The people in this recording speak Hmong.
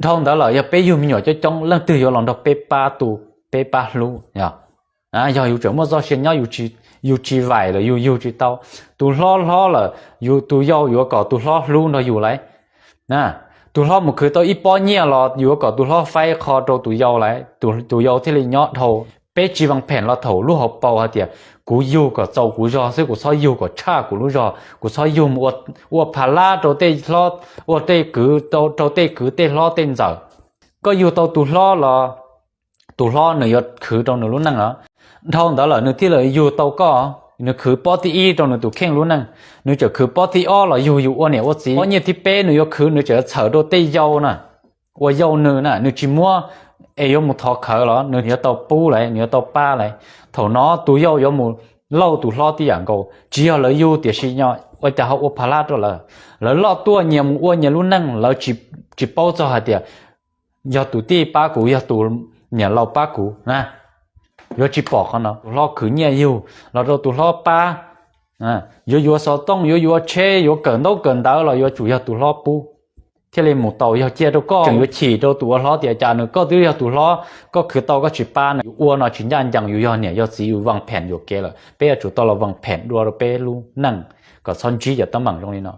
Dhau ntawd lawm yog peb yug me nyuam coob coob leej twg yuav los nrog peb pab tu, peb pab hlub? Yog yus tseem muaj txoj sia nyob, yus tsis vaim lawm yus yug tsis tau. Tus hlob hlob lawm, yus tus yau yuav kom tus hlob hlub nrog yus lauj. Tus hlob mus khwv tau ib pob nyiaj los yuav kom tus hlob faib qho rau tus yau lauj, tus yau thiaj li nyob dhau. Peb tsis vaj phem los thaum lub hauv paus hais tias kuv yug kom txaus kuv zog xwb, kuv txhob yug kom tshaj kuv lub zog, kuv txhob yug mus ua pha lab rau tej hlob, ua tej kwv, rau tej kwv tej hlob tej ntxawm. Koj yug tau tus hlob los tus hlob nws yuav khwv rau nws lub neej os. Dhau ntawd lawm nws thiaj li yug tau koj, nws khwv pob thib ib rau nws tus kheej lub neej, nws tseem khwv pob thib ob los yug yus ua niam ua txiv. Pob nyiaj thib peb nws yuav khwv, nws tseem txhawm rau tej yau na, ua yau nws na, nws tsis muab es yuav mus thov khawv los nws yuav tau pub lauj, nws yuav tau pab lauj. Thaum no tus yau yuav mus lauj tus hlob tib yam nkaus, tsis yog lawv yug tiam sis ua cas ho ua pha lab rau lawv. Lawv loj tuaj nyias mus ua nyias lub neej, lawv tsis paub txog hais tias yog tus tij pab kuv, yog tus niam laus pab kuv na. Yuav tsis pom qhov no, tus hlob khwv nyiaj yug los rau tus hlob pab. Yuav yuav xov tooj, yuav yuav tsheb, yuav kawm ntaub kawm ntawv los yuav tsum yog tus hlob pub thiaj li mus tau. Yog cia rau koj, tseem yuav chim rau tus ua hlob tias cas nws, koj twb yog tus hlob, koj khwv tau koj tsis pab nws, yus ua no tsis ncaj ncees, yus yog niam yog txiv yus vaj phem yuam kev lawm, peb yuav tsum tau los vaj phem dua rau peb lub neej kom txhob ntsib cov teeb meem zoo li no.